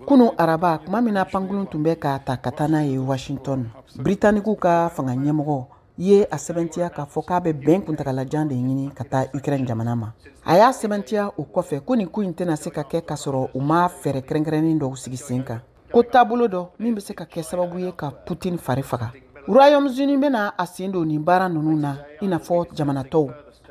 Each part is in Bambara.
Kunu araba, tuma min na pankurun tun bɛ k'a ta ka taa n'a ye Washington, Britanikiw ka fanga ɲɛmɔgɔ ye a sɛbɛntiya k'a fɔ k'a bɛ bɛn kuntagalajan de ɲini ka taa Ukraine jamana ma. A y'a sɛbɛntiya o kɔfɛ ko nin ko in tɛna se ka kɛ k'a sɔrɔ u ma fɛɛrɛ kɛrɛnkɛrɛnnen dɔw sigi sen kan, ko taabolo dɔ min bɛ se ka kɛ sababu ye ka Putin fari faga. Royaume-Uni bɛna a sen don nin baara ninnu na i n'a fɔ jamana tɔw,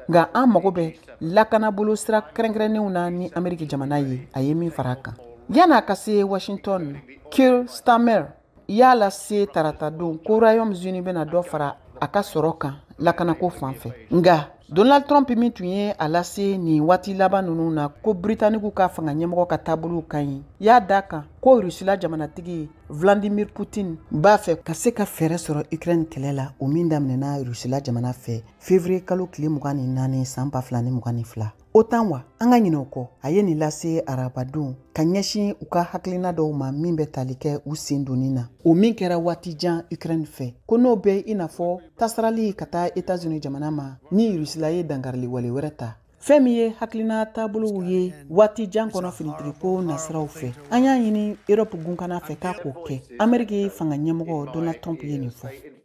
nka an mago bɛ lakanabolo sira kɛrɛnkɛrɛnnenw na ni Ameriki jamana ye, a ye min fara a kan. Yan'a ka se Washington, Keir Starmer y'a lase taratadon ko Royaume-Uni bɛna dɔ fara a ka sɔrɔ kan lakanako fan fɛ. Nka Donald Trump min tun ye a lase nin waati laban ninnu na ko Britanikiw ka fanga ɲɛmɔgɔ ka taabolow ka ɲi, y'a da kan ko Rusila jamanatigi Vladimir Putin b'a fɛ ka se ka fɛɛrɛ sɔrɔ Ukraine kɛlɛ la, o min daminɛna Rusila jamana fɛ février kalo tile 24 san 2022. OTAN wa, an ka ɲinɛ o kɔ, a ye nin lase arabadon ka ɲɛsin u ka hakilina dɔw ma min bɛ tali kɛ u sen donni na, o min kɛra waati jan Ukraine fɛ, ko n'o bɛ i n'a fɔ tasarali ka taa États-Unis jamana ma ni Rusila ye dankarili wale wɛrɛ ta. Fɛn min ye hakilina taabolow ye waati jan kɔnɔ finitigiko nasiraw fɛ, an y'a ɲini Europe gunkana fɛ k'a k'o kɛ, Ameriki fanga ɲɛmɔgɔ Donald Trump ye nin fɔ.